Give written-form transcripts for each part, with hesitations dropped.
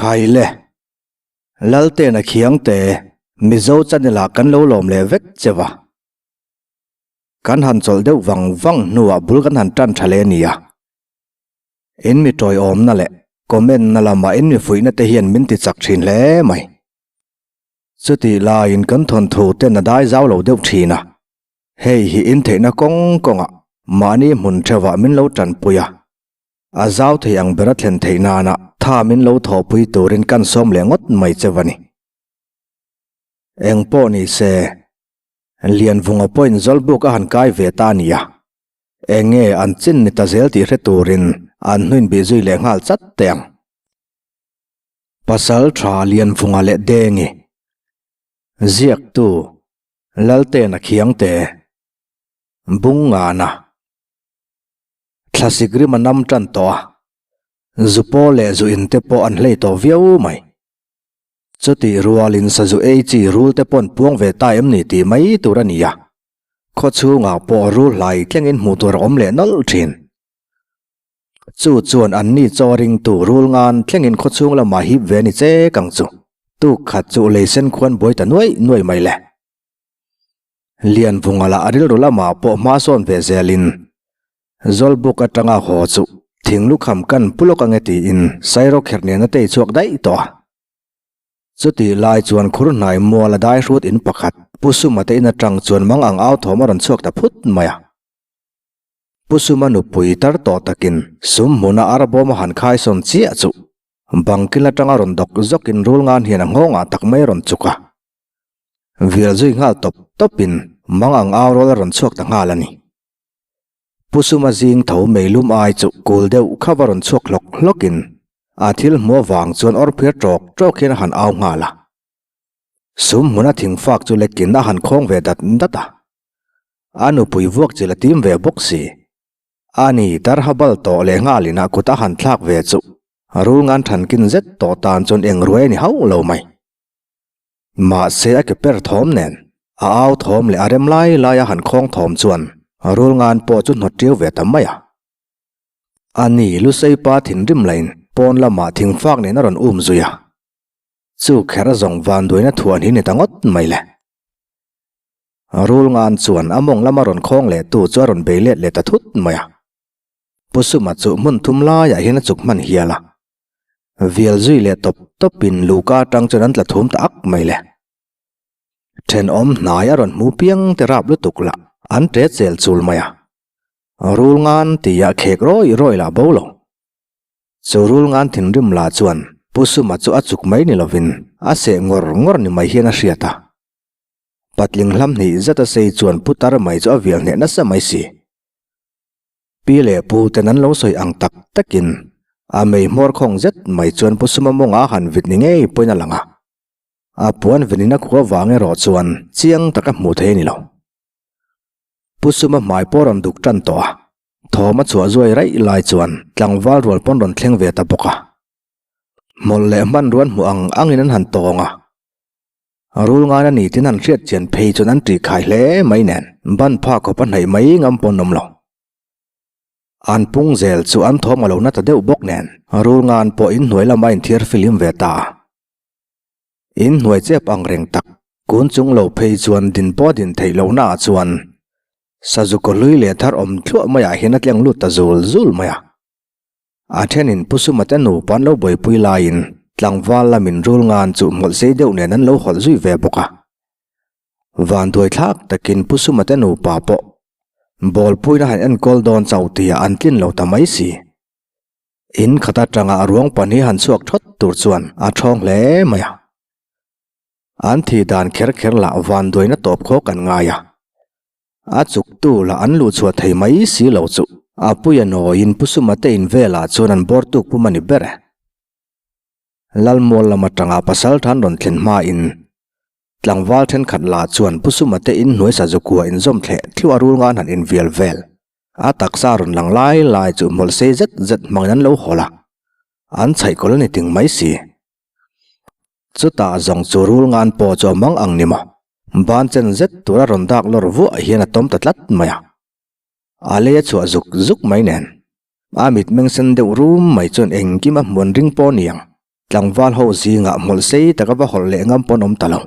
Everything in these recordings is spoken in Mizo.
Khai le. Laltena Khiangte, Mizo channel ah kan lo lawm leh vek che va. Kan han chawlh deuh vang vang hnuah bul kan han tan tha leh a nia. In mi tawiawmna leh comment na lamah in mi fuihna te hian min ti chak thin hle mai. Chutih laiin kan thawnthu ten a dai zau lo deuh thin a. Hei hi in theihna kawng kawngah mahni hmun theuhah min lo tanpui a. A zau thei ang bera thlen theih nana tha min lo thawhpui turin kan sawm leh ngawt mai che va ni. Eng pawh ni se, Lianvunga pawhin Zawlbuk a han kai ve ta a nia. Eng nge an chin ni ta zel tih hre turin an hnuin bih zui leh nghal chat teh ang. Pasal tha Lianvunga leh Dengi. Ziaktu, Laltena Khiangte. Bungngana. Thlasik rim a nam tan tawh a, zu paw leh zu in te pawh an hlei tawh viau mai. Chutih rualin sazu ei chi rul te paw'n puang ve ta em ni tih mai tur a ni a, khaw chhungah pawh rul hlai tlengin hmuh tur a awm leh nawlh thin. Chu chuan anni chaw ringtu rul ngan thlengin khaw chhung lamah hip ve ni che kang chu tuk khat chu leisen khuan buai ta nuai nuai mai le. Lianvunga lah rilru lamah pawh hma sawn ve zelin Zawlbuk atanga haw chu thing lukham kan pu lawk ange tiin Sairawkherh nen a tei chhuak daih tawh a. Chutih lai chuan khur hnai mual a dai hrut in pakhat Pu Suma te in atang chuan mang ang au thawm a rawn chhuak ta phut mai a. Pu Suma nupui tar tawh takin sum hmuna arbawm a han khai sawn chiah chu bangkil atanga rawn dawk zawkin rul ngan hian a nghawngah tak mai a rawn chuk a. Vial zui nghal tawp tawpin mang ang au rawl a rawn chhuak ta nghal a ni. Pu Suma zing tho meilum ai chu kul deuh kha va rawn chhuak hlawk hlawkin a thil hmu avang chuan awr phiar ṭawk ṭawk hian a han au nghal a. Sum hmuna thingfak chu lekin a han khawng ve dat dat a. A nupui vuak chil a tim ve bawk si. Ani darha bal tawh leh nghalin a kut a han thlak ve chu rul ngan thankin zet tawh tan chuan eng ruai a ni hauh lo mai. Mahse a ke per thawm nen, a au thawm leh a rem lai lai a han khawng thawm chuan rul ngan pawh chu hnawt ṭiau ve ta mai a. Ani Lusei pa thinrim lain pawn lamah thingfak nen a rawn um zui a. Chu kher zawng vanduaina thuan hi ni ta ngawt mai le. Rul ngan chuan a mawng lama rawn khawng leh tu chu a rawn bei let leh ta thut mai a. Pu Suma chu hmun thum laiah hian a chuk hman hial a. Vial zui leh tawp tawpin Luka atang chuan an tla thum ta ak mai le. Thenawm hnai a rawn hmu piang te rap lutuk lah an ṭe chel chul mai a. Rul ngan tia khek rawi rawi lah bo lo. Chu rul ngan thinrim lah chuan Pu Suma chu a chuk mai ni lovin a seh ngawr ngawr ni mai hian a hriat a. Patling hlam hnih zet a sei chuan putar mai chu a vial hneh nasa mai si. Pi leh pu ten an lo sawi ang tak takin a mei hmawr khawng zet mai chuan Pu Suma mawnga han vit ni ngei pawhin a lang a. A puan venin a khua vang erawh chuan chiang taka hmuh thei a ni lo. Pu Suma hmai pawh rawn duk tan tawh a, thawm a chhuah zuai raih lai chuan tlangval rual pawn rawn thleng ve ta bawk a. Hmawlh leh hmanruan hmuh ang angin an han tawng a. Rul ngan a ni tin han hriat chian phei chuan an ṭih khai hle mai nen ban phak khawp a hnaih mai ngam pawn awm lo. An pung zel chu an thawm a lo na ta deuh bawk nen rul ngan pawh in hnuai lama inthiar filim ve ta a. In hnuai chep ang reng tak kun chung lo phei chuan din pawh a din theih lohna ah chuan sazu kaw hlui leh thar awm thluah maiah hian a tleng lut ta zul zul mai a. A thenin Pu Suma te nupa an lo buaipui laiin tlangval lamin rul ngan chu hmawlh sei deuh nen an lo hawlh zui ve bawk a. Vanduai thlak takin Pu Suma te nupa pawh bawlpuina han enkawl dawn chauh tihah an tlin lo ta mai si. In khat atanga a ruang pahnih han chhuak thawt tur chuan a thawng hle mai a. An thih dan kher kher lah vanduaina tawp khawk an ngai a. A chuktu lah an luh chhuah thei mai si lo chu a puia nawiin Pu Suma te in velah chuan an bawr tuk pum a ni ber e. Lalmual lam atanga pasal than rawn thlen hmain tlangval thenkhat lah chuan Pu Suma te in hnuai sazukua inzawm thleh thluah rul ngan han invial vel. A taksa rawn lang lai lai chu hmawlh sei zet zet hmangin an lo hawl a, an chhaih kawl a ni ting mai si. Chutah zawng chu rul ngan pawh chu a mang ang ni maw? Ban chen zet tura rawn dak lawr vuah hian a tawm ta tlat mai a. A lei a chhuah zuk zuk mai nen. A mitmeng sen deuh rum mai chuan engkim a hmuan ring pawh niang. Tlangval ho zingah hmawlh sei taka va hawlh leh ngam pawn awm ta lo.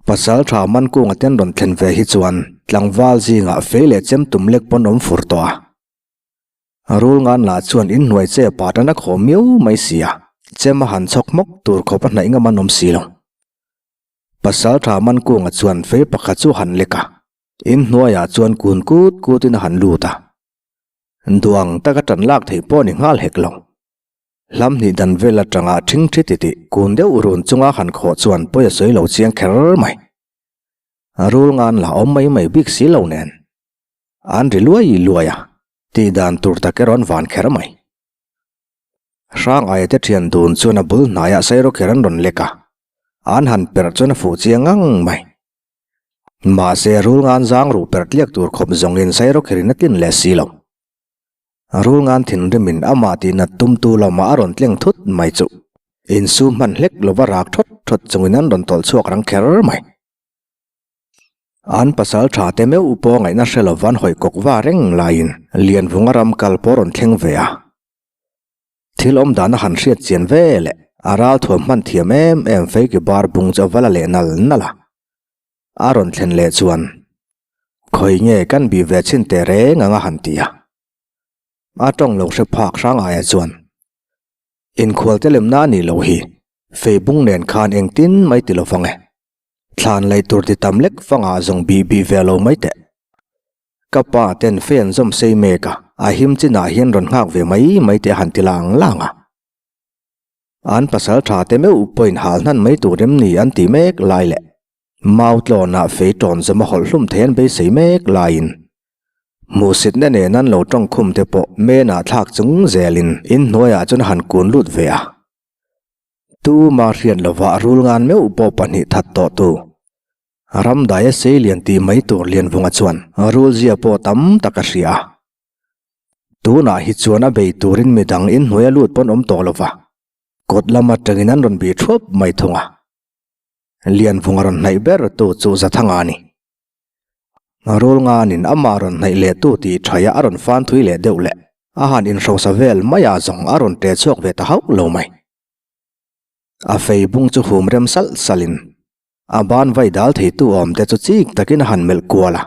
Pasal tha Mankunga ten rawn thlen ve hi chuan tlangval zingah fei leh chem tum lek pawn awm fur tawh a. Rul ngan lah chuan in hnuai che pa tan a khawm miau mai si a, chem a han chhawk hmawk tur khawp a hnaih ngam an awm si lo. Pasal tha Mankunga chuan fei pakhat chu han lek a, in hnuaiah chuan kun kut kutin a han lut a. Duang taka tan lak theih pawh ni nghal hek lo. Hlam hnih dan vel atanga ṭhingṭhi titih kun deuh run chunga han khawh chuan pawi a sawi lo chiang kher mai. Rul ngan la awm mai mai bik si lo nen. An ri luai luai a, tih dan tur tak erawh an van kher mai. Hrang aia te ṭhian dun chuan a bul hnaiah sairawkher an rawn lek a, an han perh chuan a fuh chiang ngang mai. Mahse rul ngan zang ruh perh tliak tur khawp zawngin sairawkherin a tlin leh si lo. Rul ngan thinrimin amah tihnat tumtu lamah a rawn tleng thut mai chu insum hman hlek lova rak thawt thawt chungin an rawn tawlh chhuak rang kher mai. An pasal tha te meuh pawh ngaihna hre lova an hawi kawk va reng laiin Lianvunga ram kal pawh a rawn thleng ve a. Thil awm dan a han hriat chian ve leh a ral thuam hman thiam em em Feiki bar bung chu a va la leh nal nal a. A rawn thlen leh chuan, Khawi nge kan bih ve chhin teh reng ang a han ti a. A tawng lo hre phak hrang aia chuan, Inkhualte lemna a nih loh hi, fei bung nen khan engtin mai ti lo vang e. Thlan lei tur ti tam lek fangah zawng bih bih ve lo mai teh. Ka pa ten fei an zawm sei mek a, a him chinah hian rawn nghak ve mai mai teh a han ti lang lang a. An pasal tha te meuh pawhin hal hnan mai tur em ni an ti mek lai leh mau tlawnah fei tawn zawm a hawlh hlum thei an beisei mek laiin hmuhsitna nen an lo tawngkhum te pawh menah thlak chung zelin inhnuaiah chuan a han kun lut ve a. Tuma hriat lovah rul ngan meuh pawh pahnih that tawh tu Ramdaia seilian tih mai tur Lianvunga chuan rul zia pawh tam tak a hria a. Tunah hi chuan a bei turin midang inhnuai a lut pawn awm tawh lova, kawt lam atangin an rawn bih thuap mai thung a. Lianvung a rawn hnaih ber tu chu Zathanga a ni. Rul nganin amah rawn hnaih leh tu tih thaia a rawn fan thui leh deuh leh a han inhrosa vel maia zawng a rawn ṭe chhuak ve ta hauh lo mai. A fei bung chu hum rem salh salhin a ban vai dal theitu awm te chu chik takin a han melh kual a.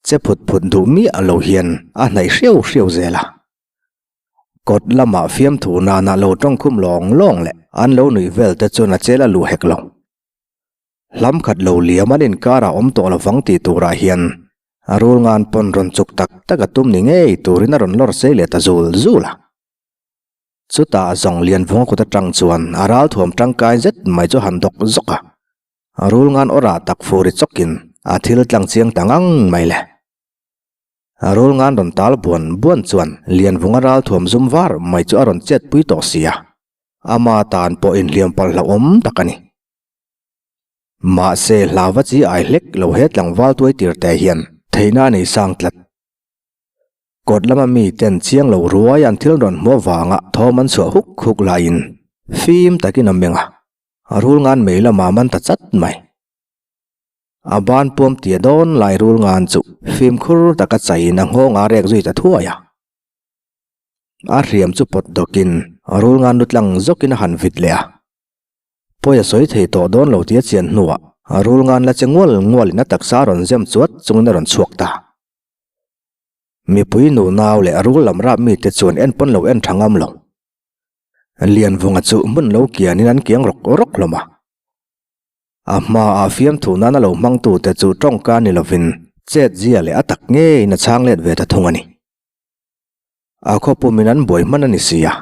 Che phut phut duh miah lo hian a hnaih hriau hriau zel a. Kawt lamah fiamthu nana lo tawngkhum lawng lawng leh an lo nuih vel te chuan a chel a luh hek lo. Hlam khat lo liam an inkarah awm tawh lovang tih turah hian a rul ngan pawn rawn chuk tak tak a tum ni ngei turin a rawn lawr sei leh ta zul zul a. Chutah zawng Lianvunga kut atang chuan a ralthuam tangkai zet mai chu a han dawk zawk a. A rul ngan awrah tak fur i chawkin a thil tlang chiang ta ngang mai le. A rul ngan rawn tal buan buan chuan Lianvunga ral thuam zum var mai chu a rawn chet pui tawh si a, ama tan pawh inhliam palh hlauhawm tak a ni. Mahse hlauva chi ai hlek lo he tlangval tuai tir te hian theihna a nei sang tlat. Kawt lama mi ten chiang lo ruai an thil rawn hmuh avanga thawm an chhuah huk huk laiin fim takin a meng a. A rul ngan mei lamah man ta chat mai. A ban puam tia dawn lai rul ngan chu fimkhur taka chaiin a nghawng a rek zui ta thuai a. A hriam chu pawt dawkin a rul ngan lu tlang zawkin a han vit leh a. Pawi a sawi thei tawh dawn lo tia chian hnuah a rul ngan la che ngual ngualin a taksa a rawn zem chuat chungin a rawn chhuak ta. Mipui nu nau leh a rul lam rap mite chuan en pawn lo en tha ngam lo. Lianvunga chu hmun lo kianin an kiang rawk rawk hlawm a. A hmaah fiamthu nana lo hmangtute chu tawngka ni lovin chet zia leh a tak ngeiin a chhang let ve ta thung a ni. A khawpumin an buai hman a ni si a,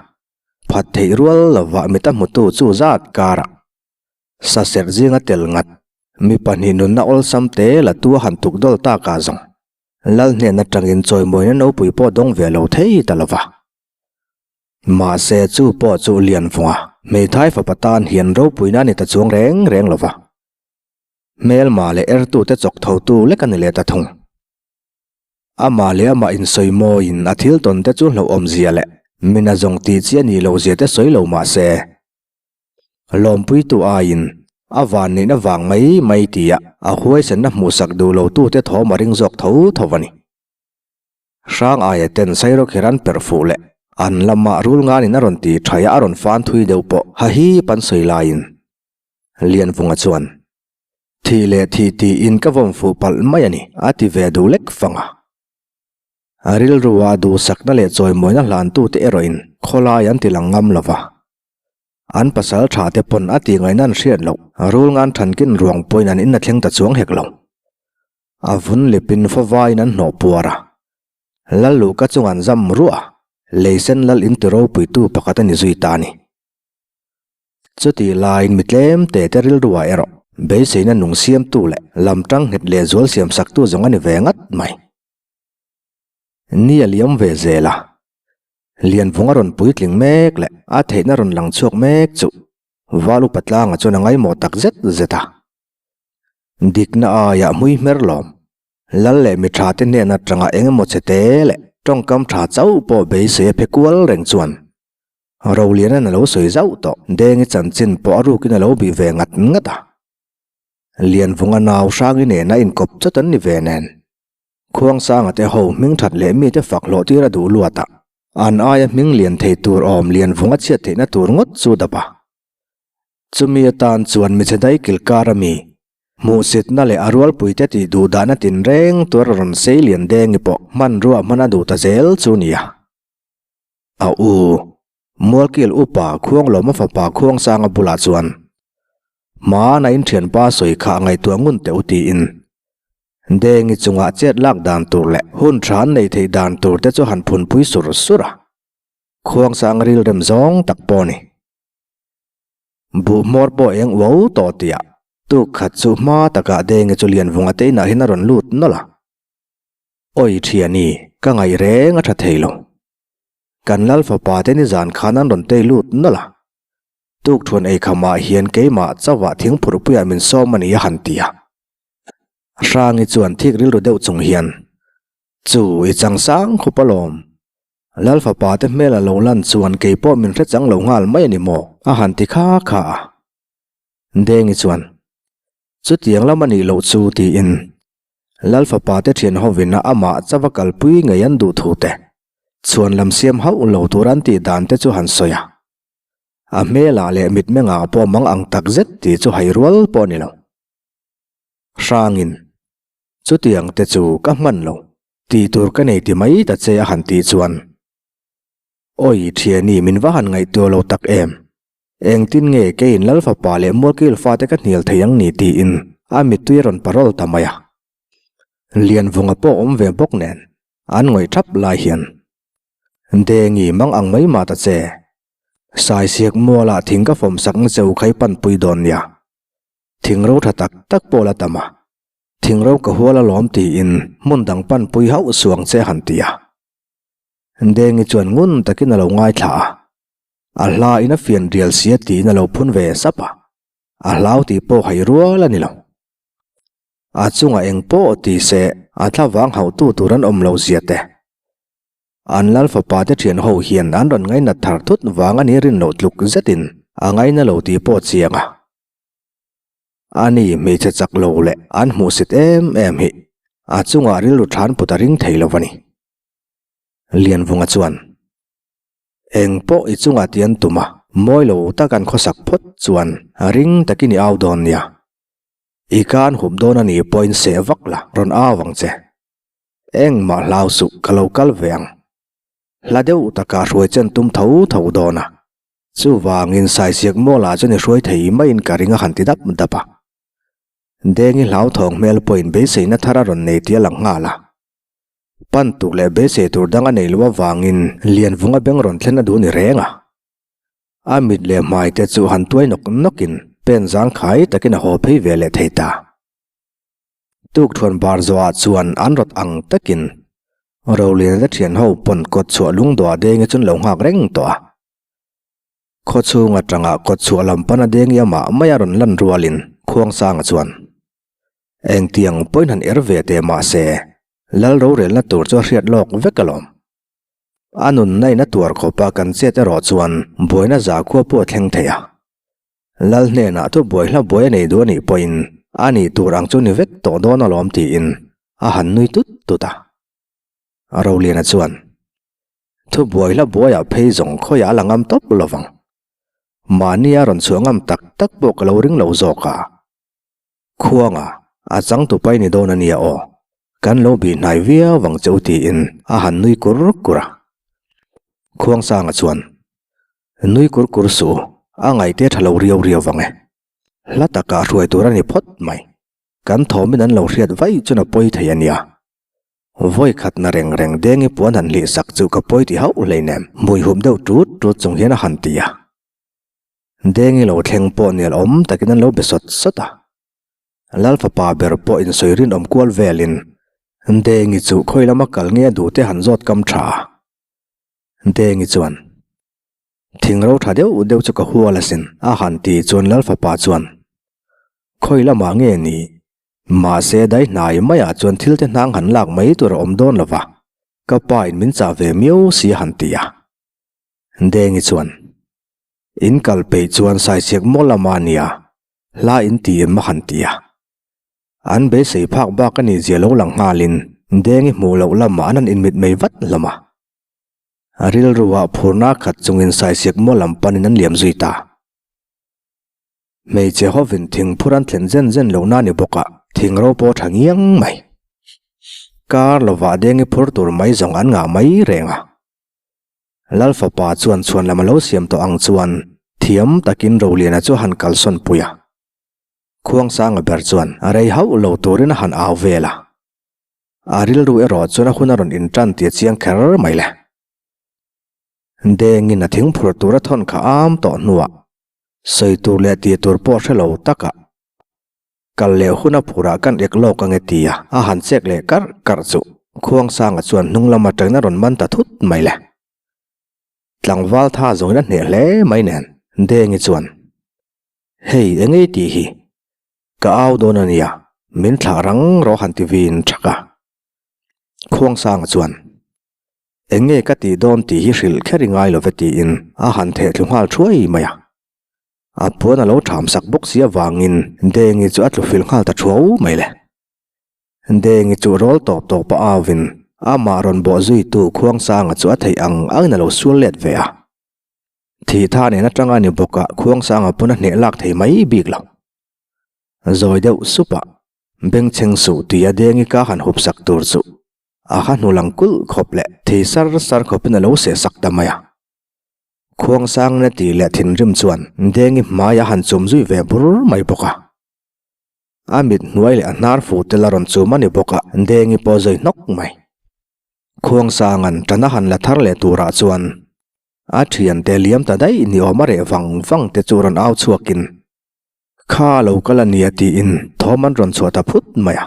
phat theih rual lovah mit a hmutu chu zat karah sa serh zinga tel ngat mi pahnih nunna awlsam te la tu a han tuk dawl takah zawng Lal hnen atangin chawimawina nopui pawh dawng ve lo thei ta lova. Mahse chu pawh chu Lianvunga hmeithai fapa tan hian ropuina a ni ta chuang reng reng lo va. Hmelma leh ertute chawk thotu lek a ni leh ta thung. Amah leh amah insawi mawiin a thil tawn te chu hlauhawmzia leh mina zawng tih chi a nih lohzia te sawi lo mah se, lawmpuitu aiin a vanneihna vang mai mai tia a huaisenna hmuhsak duh lotute thawm a ring zawk tho tho a ni. Hrang aia ten Sairawkher an perh fuh leh. An lamah rulnganin a rawn ti thaih a, a rawn fan thui deuh pawh ha hip an sawi laiin Lianvunga chuan, Thih leh thih tiin ka vawm fuh palh mai a ni, a ti ve duh lek fang a. A rilrua duhsakna leh chawimawina hlantute erawhin khawlai an ti lang ngam lo va. An pasal tha te pawn a tih ngaihna an hriat loh, rulngan thankin ruang pawhin an in a thleng ta chuang hek lo. A vun lipin fawvaiin an hnawh puar a. Lal luhka chung an zam ruah a, leisen lal in ti ropuitu pakhat a ni zui ta a ni. Chutih laiin mi tlem te te rilruah erawh beiseina nung siamtu leh lamtang nghet leh zual siamsaktu zawng a ni ve ngat mai. Ni a liam ve zel a, Lianvung a rawn puitling mek leh a theihna rawn lang chhuak mek chu Val upa tlangah chuan a ngaimawh tak zet zet a. Dikna aiah hmui hmer lawm. Lal leh mi tha te hnen atanga eng emaw che te leh tawngkam tha chauh pawh beisei a phe kual reng chuan Rolianan a lo sawi zauh tawh. Dengi chanchin pawh a rukin a lo bih ve ngat ngat a. Lianvunga nau Hrangi nena inkawp chawt an ni ve nen. Khuangsanga te ho hming that leh mite fak hlawh tir a duh luat a, an aia hming lian thei tur awm Lianvunga chhiat theihna tur ngawt chu dap a. Chumi atan chuan michhe dai kilkar a mi, hmuhsitna leh a rualpuite tih duh dahna tinreng tur a rawn sei lian dengi pawh hmanrua hman a duh ta zel chu nia. A u, Mualkil upa Khuanglawma fapa Khuangsanga bulah chuan, Hmana in thianpa sawi kha ngaihtuah ngun teh u tiin Dengi chungah chet lak dan tur leh hun tha an nei theih dan tur te chu han phunpui sur sur a. Khuangsang rilrem zawng tak pawh a ni. Buh hmawr pawh eng uau tawh tiah tuk khat chu hma takah Dengi chu Lianvunga te inah hian a rawn lut nawlh a. Awi thiani, ka ngaih reng a tha thei lo. Kan lal fapa te nizan khan an rawn tei lut nawlh a. Tukthuan ei khamah hian keimah chauhah thingphurhpuiah min sawm a ni a han ti a. Hrangi chuan thik rilru deuh chung hian, Chu, i chang sang khawp alawm. Lal fapa te hmel a lo lan chuan kei pawh min hre chang lo nghal mai a ni maw? a han ti kha kha a. Dengi chuan, Chutiang lam a nih loh chu tiin Lal fapa te thian hovin a amah chauha kalpui ngei an duh thu te, chhuan lam siam hauh lo tur an tih dan te chu han sawi a. A hmelah leh mitmengah pawh mang ang tak zet tih chu hai rual pawh a ni lo. Hrangin, Chutiang te chu ka hman lo, tih tur ka nei ti mai ta che a han tih chuan, Awi thiani min va han ngaihtuah lo tak em? Engtin nge keiin Lal fapa leh Mualkil fate ka hnial thei ang ni tiin a mittui a rawn parawl ta mai a. Lianvunga pawh awm ve bawk nen an ngawih thap lai hian, Dengi mang ang mai mah ta che, Saisiak mualah thing ka fawm sakna che u kha i panpui dawn nia. Thing ro tha tak tak pawh la tam a, thing ro ka hual alawm tiin hmun dang panpui hauh suang che han ti a. Dengi chuan ngun takin a lo ngaithla a, a hla in a fian rial sia tiin a lo phun ve sap a, a hlau tih pawh hai rual a ni lo. A chungah eng pawh ti se a thlavang hauhtu tur an awm lo zia te. An lal fapa te thian ho hian an rawn ngainat thar thut vang a ni rin loh tluk zetin a ngaina lo tih pawh chiang a. Ani hmeichhe chak lo leh an hmuhsit em em hi a chungah rilru than put a ring thei lo a ni. Lianvunga chuan, Eng pawh i chungah ti an tum a, mawi lo tak an khawsak phawt chuan ring takin i au dawn nia. I kan hup dawn a nih pawhin seh vak la, rawn au ang che. Engmah hlau suh ka lo kal ve ang. Hla deuh takah hruai chen tum tho tho dawn a. Chuvangin Saisiak Mawla chuan i hruai thei maiin ka ring a han ti dap dap a. Dengi hlauthawng hmel pawhin beiseina thar a rawn nei tih a lang nghal a. Pan tur leh beisei tur dang a nei loh avangin Lianvunga beng rawn thlen a duh ni reng a. A mit leh hmai te chu han tuai nawk nawkin pen zangkhai takin a haw phei ve leh thei ta. Tukthuan bar zawhah chuan an rawt ang takin Roliana te thian ho pawn kawt chhuah lungdawh dengi chu an lo nghak reng tawh a. Khaw chhung atanga kawt chhuah lam pana dengi amah mai a rawn lan rualin Khuangsanga chuan engtiang pawhin han er ve teh mah se Lal rorelna tur chu a hriat lawk vek alawm. A nunna in a tuar khawp a kan chet erawh chuan buaina zakhua pawh a thleng thei a. Lal hnenah chu buai hla buai a nei duh a nih pawhin a nih tur ang chu ni vek tawh dawn alawm tiin a han nui tut tut a. Roliana chuan. Thubuai hla buaiah phei zawng khawiah a la ngam tawp lo vang. Mahnia rawn chhuah ngam tak tak pawh ka lo ring lo zawk a. Khuanga, a changtupa i ni dawn a nia aw. Kan lo bih hnai viau vang che u tiin a han nui kur kur a. Khuangsanga chuan, Nui kur kur suh u, a ngaihte tha lo riau riau vang e. Hla takah hruai tur a ni phawt mai. Kan thawmin an lo hriat vaih chuan a pawi thei a nia. Vawi khat na reng reng dengi puan han hlih sak chu ka pawi ti hauh hleinem, hmui hup deuh tut tut chung hian a han ti a. Dengi lo thleng pawh nial awm takin an lo be sawt sawt a. Lal fapa ber pawh insawi rinawm kual velin Dengi chu khawi lama kal nge a duhte han zawt kam tha a. Dengi chuan, Thing ro tha deuh deuh chu ka hual asin a han ti chuan Lal fapa chuan, Khawi lamah nge ni? Mahse dai hnai maiah chuan thil te hnang han lak mai tur a awm dawn lo va, ka pa in min chah ve miau si a han ti a. Dengi chuan, In kal peih chuan saisiak maw lama nia, hla in ti em a han ti a. An beisei phak bak a nih zia lo lang nghalin Dengi hmuh loh lamah an han inmit mai vat hlawm a. A rilruah phurna khat chungin saisiak maw lam panin an liam zui ta. Hmeichhe hovin thing phur an thlen zen zen lohna a ni bawk a, thing ro pawh a tha ngiang mai. Kar lovah Dengi phur tur mai zawng an ngah mai reng a. Lal fapa chuan chhuan lam a lo siam tawh ang chuan thiam takin Roliana chu a han kalsawn pui a. Khuangsanga ber chuan a rei hauh lo turin a han au vel a. A rilru erawh chuan a hun a rawn intan tih a chiang kher mai le. Dengin a thing phur tur a thawn kha am tawh hnuah sawi tur leh tih tur pawh hre lo takah Kal leh hun a phurah kan ek lawk ange tia a han chek leh karh karh chu Khuangsanga chuan hnung lam atangin a rawn man ta thut mai le. Tlangval tha zawngin a hneh hle mai nen Dengi chuan, Hei engei tih hi? Ka au dawn a nia, min thlah rang rawh han ti vin thak a. Khuangsanga chuan, Enge ka tih dawn tih hi hrilh kher i ngai lo ve tiin a han thehthlu nghal thuai mai a. A puan a lo ṭham sak bawk si avangin Dengi chu a tlu fil nghal ta thuau mai le. Dengi chu rawl tawp tawp a auin amah rawn bawh zuitu Khuangsanga chu a theih ang angin a lo sual let ve a. Thih tha nen atanga ni bawkah Khuangsanga pawn a hneh lak thei mai bik lo. Zawi deuh sup a, bengchheng suh tia Dengi ka han hup sak tur chu a ha hnu lang kulh khawp leh thei sar sar khawpin a lo seh sak ta mai a. Khuangsang na tih leh thinrim chuan Dengi hmai a han chum zui ve bur mai bawk a. A mit hnuai leh a hnar fuh tel a rawn chum a ni bawk a, Dengi pawh zui hnawk mai. Khuangsanga'n ṭan a han la thar leh turah chuan a ṭhiante liam ta daih ni awm a reh vang vang te chu rawn au chhuakin, Kha lo kal a nia tiin thawm an rawn chhuah ta phut mai a.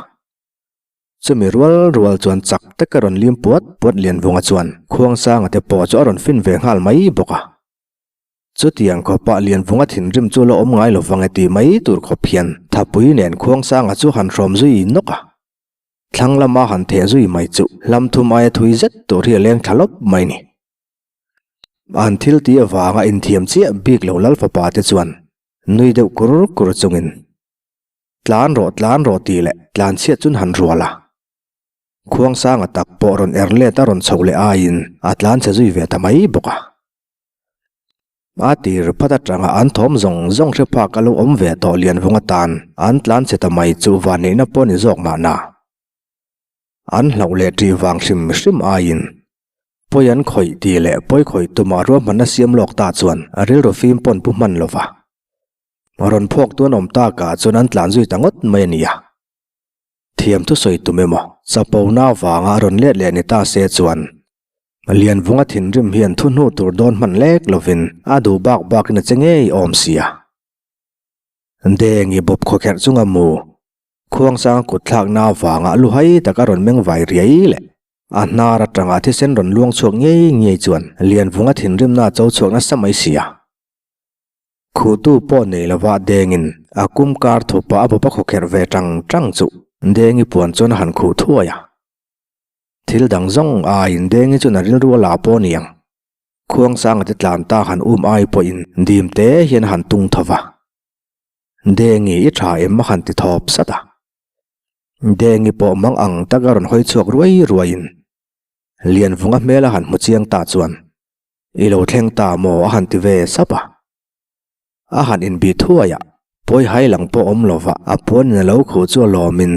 Chumi rual rual chuan chak taka rawn lim puat puat Lianvunga chuan Khuangsanga te pawh chu a rawn fin ve nghal mai bawk a. Chutiang khawpah Lianvunga thinrim chu la awm ngai lo vang e tih mai tur khawp hian Thapui nen Khuangsanga chu han hrawm zui nawk a. Thlang lama han theh zui mai chu hlam thum aia thui zet tur hi a leng thla lawp mai ni. An thil tih avanga inthiam chiah bik lo Lal fapa te chuan nui deuh kur kur chungin Tlan rawh tlan rawh tih leh tlan chhiat chun han rual a. Khuangsanga tak pawh rawn er let a rawn chhoh leh aiin a tlan chhe zui ve ta mai bawk a. A tir phat atanga an thawm zawng zawng hre phak a lo awm ve tawh Lianvung atan an tlan chhe ta mai chu vanneihna pawh ni zawk mahna. An hlauh leh ṭih vang hrim hrim aiin pawi an khawih tih leh pawi khawih tumah ruahmanna siam lawk ta chuan a rilru fim pawn pu hman lo va. Rawn phawk tu an awm takah chuan an tlan zui ta ngawt mai a nia. Thiam thusawi tum emaw chapona avanga rawn let leh ni ta se chuan Lianvunga thinrim hian thu hnu tur dawn hman lek lovin a duh bak bakin a che ngei awm sia. Dengi bawp khawkherh chunga mu Khuangsanga kut thlakna avanga luhai taka rawn meng vai riai leh a hnar atanga thisen rawn luang chhuak ngei ngei chuan Lianvunga thinrimna a cho chhuak nasa mai sia. Khuhtu pawh nei lova Dengin a kum kar thupa a bawp a khawkherh ve tang tang chu Dengi puan chuan a han khuh thuai a. Thil dang zawng aiin Dengi chuan a rilru a la pawh niang. Khuangsanga te tlan ta han um ai pawhin dim te hian a han tung tho va. Dengi i tha em a han ti thawp sat a. Dengi pawh mang ang taka rawn hawi chhuak ruai ruaiin. Lianvunga hmel a han hmu chiang ta chuan, I lo thleng ta maw a han ti ve sap a. A han inbih thuai a, pawi hai lang pawh awm lova a puanin a lo khuh chu a lawmin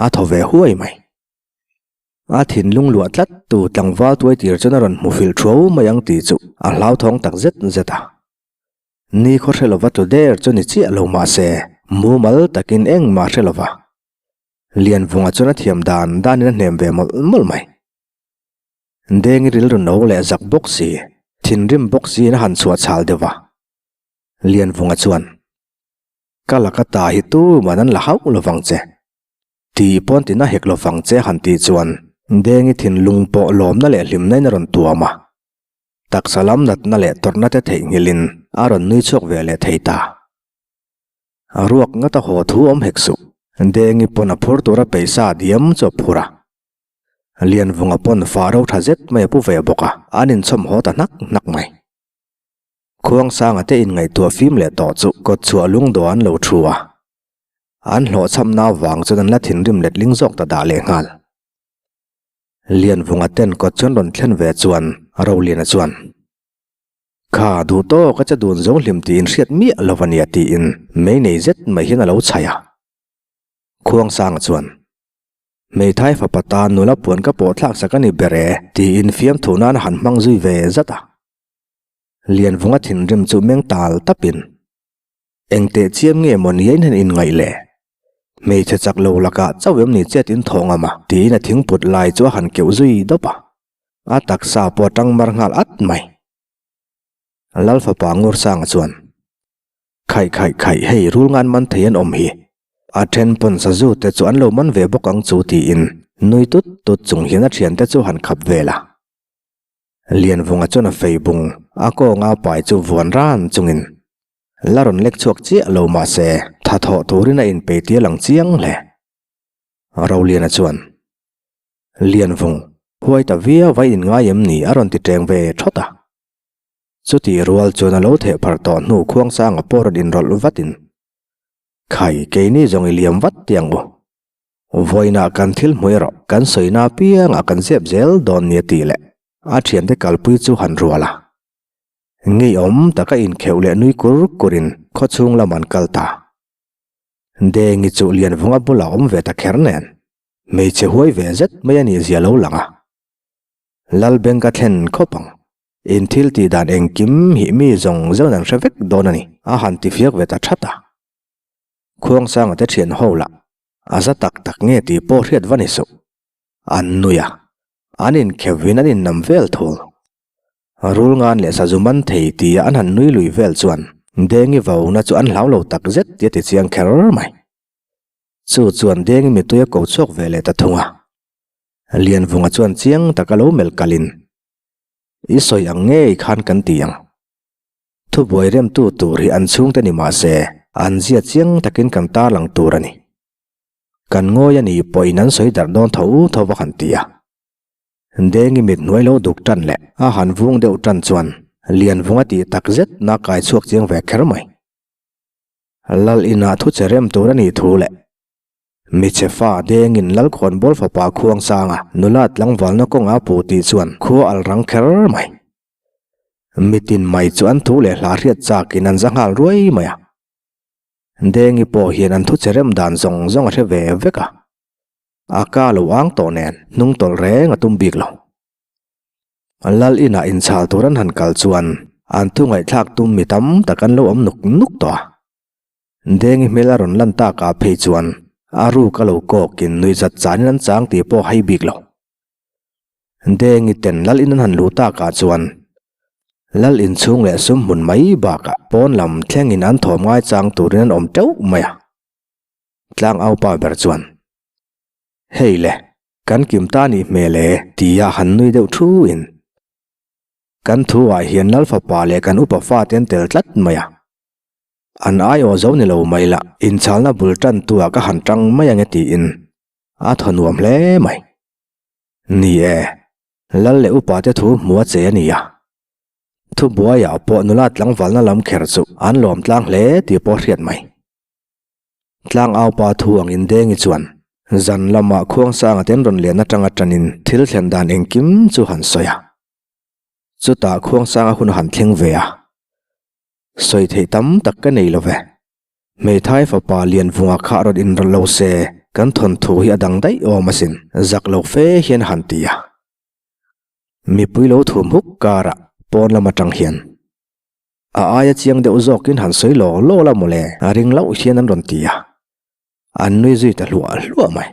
a thaw ve huai mai. A thinlung luah tlat tu tlangval tuai tir chuan a rawn hmu filh thuau mai ang tih chu a hlauthawng tak zet zet a. Ni khaw hre lova tlu der chu ni chiah lo mah se, mumal takin engmah hre lova. Lianvunga chuan a thiam dan danin a hnem ve mawlh mawlh mai. Dengi rilru no leh zak bawk si, thinrim bawk siin a han chhuah chhal deuh va. Lianvunga chuan, Ka laka ta hi tuman an la hauh lovang che. Tih pawn tina hek lovang che han tih chuan Dengi thinlung pawh lawmna leh hlimna in a rawn tuam a. Taksa lam natna leh tawrhna te theihnghilhin a rawn nui chhuak ve leh thei ta. A ruak ngata haw thu awm hek suh. Dengi pawn a phur tura peisa diam chu a phur a. Lianvunga pawn fa ro tha zet mai a pu ve bawk a, an inchhawm haw ta hnak hnak mai. Khuangsanga te inngaihtuah fim leh tawh chu kawtchhuah lungdawh an lo thu a. An hlawhchhamna vang chuan an la thinrim letling zawk ta dah lehnghal. Lianvunga ten kawt chuan rawn thlen ve chuan Roliana chuan, Kha duh tawk a che dun zo hlim tiin hriat miah lo a nia tiin mei nei zet mai hian a lo chhaih a. Khuangsanga chuan, Hmeithai fapa tan nula puan ka pawh thlak sak a ni ber e tiin fiamthu nan a han hmang zui ve zat a. Lianvunga thinrim chu meng tal tapin, Eng teh chiam nge maw ni ain han inngaih le? Hmeichhe chak lo lakah chauh em ni chet in thawh ngam a? tiin a thingput lai chu a han keuh zui dawp a. A taksa pawh a tang mar nghal at mai. Lal fapa Ngursanga chuan, Khaih khaih khaih hei rul ngan man thei an awm hi. A then pawn sazu te chu an lo man ve bawk ang chu tiin nui tut tut chung hian a thiante chu han khap vel a. Lianvunga chuan a fei bung a kawnga pai chu vuan ran chungin La rawn lek chhuak chiah lo mah se, tha thawh turin a inpei tir lang chiang hle. Roliana chuan, Lianvung, huai ta viau vai inngai em ni a rawn ti teng ve thawt a. Chutih rual chuan a lo theh phar tawh hnu Khuangsanga pawh rawn inrawlh vatin, Khai, keini zawng i liam vat ti ang u. Vawiinah kan thil hmu erawh kan sawina apiangah kan zep zel dawn nia tih leh a thiante kalpui chu han rual a. Ngeiawm taka inkheuh leh nui kur kurin khawchhung lam an kal ta. Dengi chu Lianvunga bulah awm ve ta kher nen, hmeichhe huai ve zet mai a nih zia lo lang a. Lalbeng ka thlen khawp ang, in thil tih dan engkim hi mi zawng zawng an hre vek dawn a ni, a han ti fiak ve ta that a. Khuangsanga te thian ho lah a za tak tak nge tih pawh hriat va ni suh. An nui a, an inkheuhin an innam vel thul. Rul ngan leh sazu man thei tia an han nui lui vel chuan Dengi vauna chu an hlau lo tak zet tia ti chiang kher mai. Chu chuan Dengi mitui a ko chhuak ve leh ta thung a. Lianvunga chuan chiang taka lo melh kalin, I sawi ang ngei khan kan ti ang. Thubuai remtu tur hi an chhungte ni mah se an zia chiang takin kan tarlang tur a ni. Kan ngawi a nih pawhin an sawi darh dawn tho tho va han ti a. Dengi mit hnuai lo duk tan leh a han vung deuh tan chuan Lianvung a tih tak zet na kai chhuak chiang ve kher mai. Lal inah thu che rem tur a nih thu leh Michhe fa Dengin Lalkhawnbawl fapa Khuangsanga nula tlangvalna kawnga pu tih chuan khua al rang kher mai. Mitin mai chu an thu leh hla hriat chakin an za nghal ruai mai a. Dengi pawh hian an thu che rem dan zawng zawng a hre ve vek a. A ka lo ang tawh nen hnung tawlh reng a tum bik lo. Lal inah inchhal tur an han kal chuan an thu ngaihthlak tum mi tam tak an lo awm nuk nuk tawh a. Dengi hmel a rawn lan takah phei chuan a ruk a lo kawkin nuihzat chanin an chang tih pawh hai bik lo. Dengi ten lal in an han luh takah chuan lal inchhung leh sum hmun mai bakah pawn lam thlengin an thawm ngaichang turin an awm teuh mai a. Tlangau pa ber chuan, Hei le, kan kim ta nih hmel e, tia han nui deuh thuin, Kan thu ah hian Lal fapa leh kan upa fate an tel tlat mai a. An aiawh zo ni lo mai lah, inchalna bul tantu ah ka han tang mai ange tiin a thaw nuam hle mai. Ni e, Lal leh upa te thu hmu a che a nia. Thubuaiah pawh nula tlangvalna lam kher chu an lawm tlang hle tih pawh hriat mai. Tlangaupa thu angin Dengi chuan Zan lamah Khuangsanga ten rawn len atanga tanin thil thlen dan engkim chu han sawi a. Chutah Khuangsanga hun han thleng ve a. Sawi theih tam tak ka nei lo ve. Hmeithai fapa Lianvunga kha rawn inrawlh lo se kan thawnthu hi a dang daih awm asin, zak lo fe hian a han ti a. Mipui lo thum huk karah pawn lam atang hian a aia chiang deuh zawkin han sawi law law la mawle a ring loh hian an rawn ti a. An nui zui ta hluah hluah mai.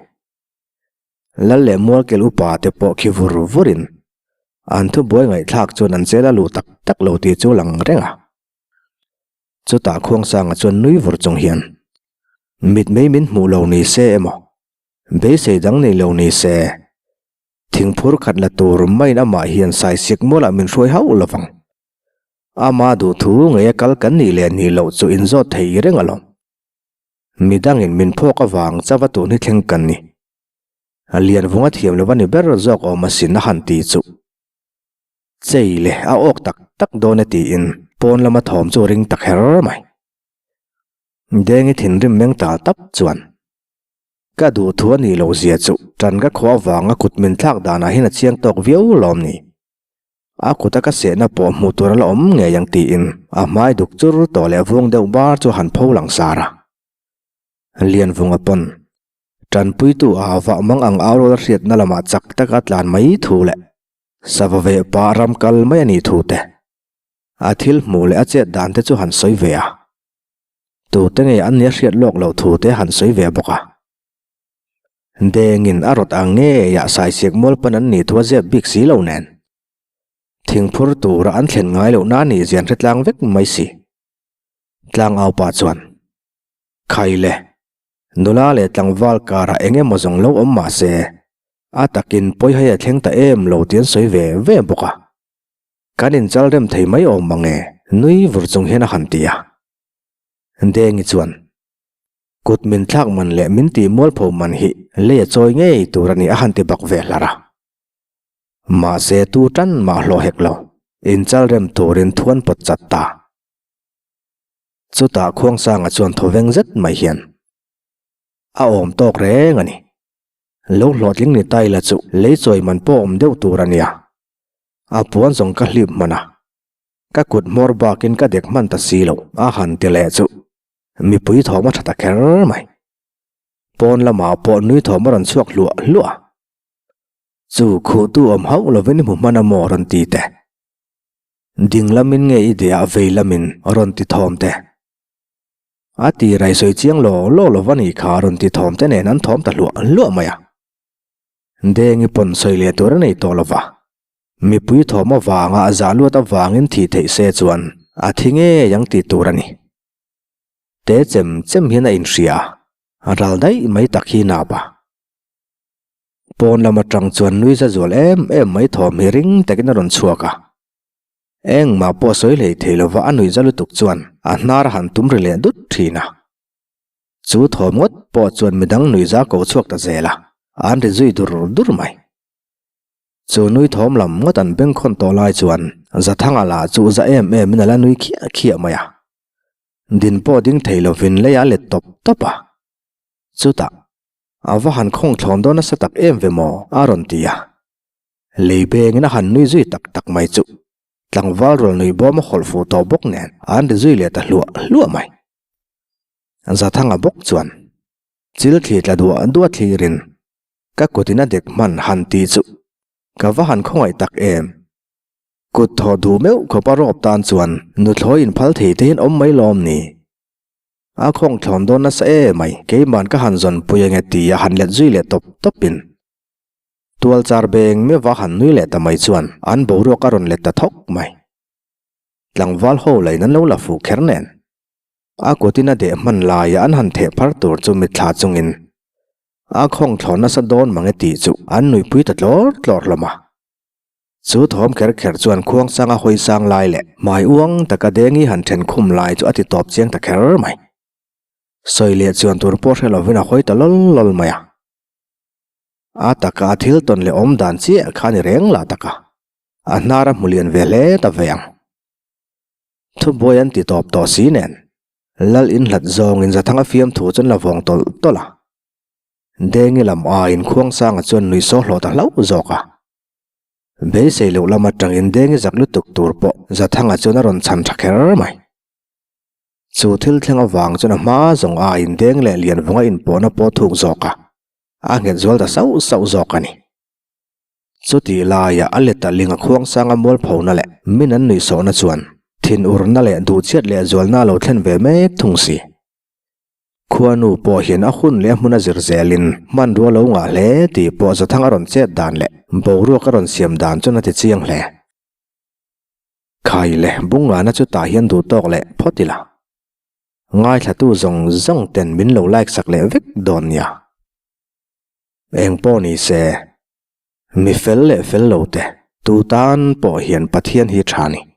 Lal leh Mualkel upa te pawh khi vur vurin an thubuai ngaihthlak chuan an chel a luh tak tak lo tih chu lang reng a. Chutah Khuangsanga chuan nui vur chung hian mitmei min hmuh lo ni se emaw, beisei dang nei lo ni se, thingphur khat la tur maiin amah hian saisik mualah min hruai hauh lo vang. Ama duhthu ngei a kal kan nih leh nih loh chu inzawt thei reng alawm. Midangin min phawk avang chava tun hi thleng kan ni. A lian vunga thiam lo a ni ber zawk awm asin a han ti chu. Chei le a awk tak tak dawn e tiin pawn lama thawm chu ring ta kher mai. Dengi thinrim meng tal tap chuan ka duh thu a nih loh zia chu tan ka khuah avanga kut min thlak danah hian a chiang tawk viau lawm ni. A kuta ka sehna pawh hmuh tur a la awm ngei ang tiin a hmai duk chur tawh leh vung deuh bar chu a han pho lang sar a. Lianvunga pawn tanpuitu a vah mang ang au rual hriatna lamah chak taka tlan mai thu leh sava veh pah ram kal mai a nih thu te, a thil hmuh leh a chet dan te chu han sawi ve a. Tute nge an nia hriat lawk loh thu te han sawi ve bawk a. Dengin a rawt ang ngeiah saisiak mual pan an nih thu a zep bik si lo nen. Thingphur tura an thlen ngai loh na nih zian hre tlang vek mai si. Tlangau pa chuan, Khai le, nula leh tlangval karah eng emaw zawng lo awm mah se, a takin pawi hei a thleng ta em lo tih an sawi ve ve bawk a. Kan inchal rem thei mai awm mang e, nui vur chung hian a han ti a. Dengi chuan, Kut min thlak man leh min tih mualpho man hi lei a chawi ngei tur a ni a han ti bak ve hlar a. Mahse tu tan mah hlawh hek lo, inchal rem turin thuan pawt chat ta. Chutah Khuangsanga chuan thawveng zet mai hian a awm tawk reng a ni. Lo hlawhtling ni ta ila chu lei chawi man pawh awm deuh tur a nia. A puan zawng ka hlip hman a, ka kut hmawr bakin ka dek hman ta si lo a han ti leh chu. Mipui thawm a tha ta kher mai. Pawn lamah pawh nui thawm a rawn chhuak hluah hluah a. Chu khuhtu awm hauh lovin i hmu hman a maw rawn ti teh. Ding lamin nge i deh ah vei lamin rawn ti thawm teh. A ti rai sawi chiang law law lova nih kha rawn ti thawm te nen an thawm ta hluah hluah mai a. Dengi pawn sawi leh tur a nei tawh lova. Mipui thawm avanga a zah luat avangin thih theih se chuan a thi ngei ang tih tur a ni. Te chem chem hian a inhria a, ral daih mai tak hi nap a. Pawn lam atang chuan nui za zual em em mai thawm hi ring takin a rawn chhuak a. Engmah pawh sawi hlei thei lova a nuih za lutuk chuan a hnar a han tum ri leh dut thin a. Chu thawm ngawt pawh chuan midang nuih za ko chhuak ta zel a, an ri zui dur dur mai. Chu nui thawm lam ngawt an bengkhawn tawh lai chuan Zathanga lah chu za em em in a la nui khiah khiah mai a. Din pawh ding thei lovin lei a let tawp tawp a. Chutah, a va han khawng thlawn dawn nasa tak em ve maw? a rawn ti a. Lei bengin a han nui zui tak tak mai chu tlangval rawl nui bawm a hawlh fuh tawh bawk nen an ri zui leh ta hluah hluah mai. Zathanga bawk chuan chil thli tla duah duah thlirin ka kutin a dek hman han ti chu ka va han khawngaih tak em! Kut thaw duh meuh khawp a rawp tan chuan nuthlawi inphal thei te hian awm mai lawm ni. A khawng thlawn dawn nasa e mai, keiman ka han zawn pui ange ti a han let zui leh tawp tawp in. Tual char beng meuh a han nui leh ta mai chuan an boruak a rawn let ta thawk mai. Tlangval ho lain an lo la fuh kher nen. A kutin a deh hman laia an han theh phar tur chu mitthla chungin a khawng thlawn nasa dawn mange tih chu an nuipui ta tlawr tlawr hlawm a. Chu thawm kher kher chuan khuangsanga hawi sang lai leh hmai uang taka Dengi han then khum lai chu a ti tawp chiang ta kher mai. Sawi leh chuan tur pawh hre lovin a hawi ta lawl lawl mai a. A taka a thil tawn leh awm dan chiah kha a ni reng lah taka. A hnar a hmu lian ve hle ta ve ang. Thubuai an ti tawp tawh si nen Lal inhlat zawngin Zathanga fiamthu chuan la vawng tawlh tawlh a. Dengi lam aiin Khuangsanga chuan nuih saw hlawh ta hlauh zawk a. Beisei loh lam atangin Dengi zak lutuk tur pawh Zathanga chuan a rawn chhan tha kher mai. Chu thil thleng avang chuan a hma zawng aiin Deng leh Lianvunga inpawhna pawh thuk zawk a, a nghet zual ta sauh sauh zawk a ni. Chutih laia a let a ling a Khuangsanga mualphona leh min an nuihsawhna chuan thinurna leh duhchhiat leh zualna a lo thlen ve mek thung si. Khuanu pawh hian a hun leh a hmun a zir zelin hmanrua lo ngah hle tih pawh Zathang a rawn chet dan leh boruak a rawn siam dan chuan a ti chiang hle. Khai leh Bungngana chu tah hian duh tawk leh phawt ila. Ngaithlatu zawng zawng ten min lo like sak leh vek dawn nia. Eng pawh ni se, mi fel leh fel lo te tu tan pawh hian Pathian hi tha ni.